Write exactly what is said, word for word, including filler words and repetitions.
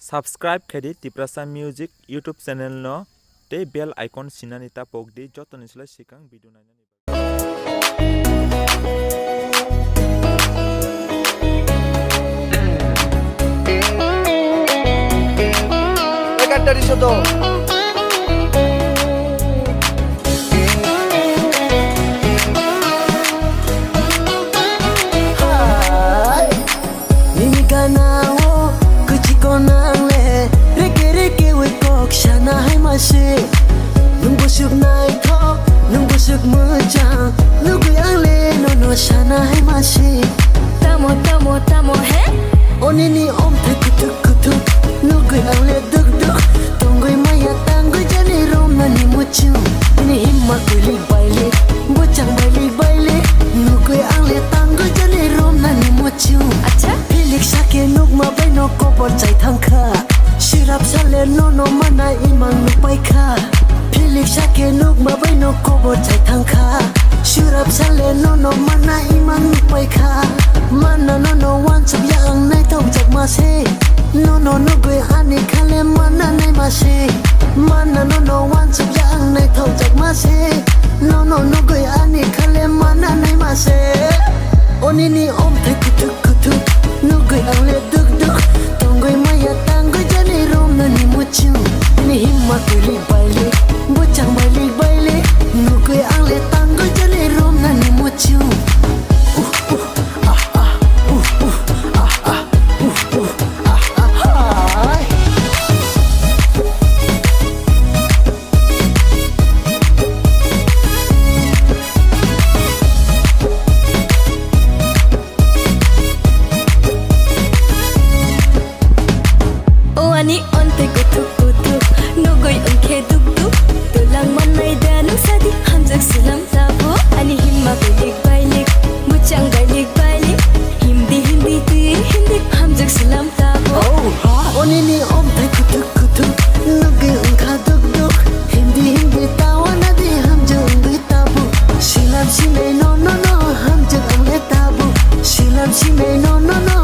Subscribe khe di Tiprasa Music YouTube channel no tei bell icon sinani ta pok di, jotoni slai swkang video nainani bagwi. Legendary Soto. Hai. Nini gana o kuchiko nang le, reke reke wi kok sana hai ma se. Nung busuk naithok, nung busuk mwchang, nugwi ang le nono sana hai ma se. Tamo, tamo, tamo, he? O nini omthai kuthuk kuthuk, nugwi ang le duk duk, tongwi maya tangwi jani romnani muchung. Nini himma kwilik bailik, bwchang bailik bailik, nugwi ang le tangwi jani romnani muchung. Acha? Philik sakhe nukma bai no kobor chai thangkha. Sirap sale nono mana imang nukpai kha. Philik sakhe nukma bai no kobor chai thangkha. Sirap sale nono mana imang nukpai kha. Mana nono wansuk ya ang naithok jak ma se. Nono nugwi ani khale mana nai ma se. Mana nono wansuk ya ang naithok jak ma se. Nono nugwi ani khale mana nai ma se. O nini omthai kuthuk kuthuk, nugwi ang le duk duk, tongwi maya tangwi jani romnani muchung. Nini himma kwilik bailik, bwchang bailik bailik, nugwi ang le tangwi jani romnani muchung. Uh, uh, ah, ah, uh, uh, ah, ah, uh, uh, ah, ah, hai. O ani ontwi kuthuk kuthuk, nugwi wngkhe duk duk. Twlang mannai da nung sadi, hamjak slam tabuk. Ani himma bailik bailik, bwchang bailik bailik, himdi himdi twi himdi, hamjak slam tabuk. Oh, ha. O nini omthai kuthuk kuthuk, nugwi wngkha duk duk. Himdi himdi tawana di hamjak wngwi tabuk. Slam sinai no no no, hamjak wngwi tabuk. Slam sinai no no no,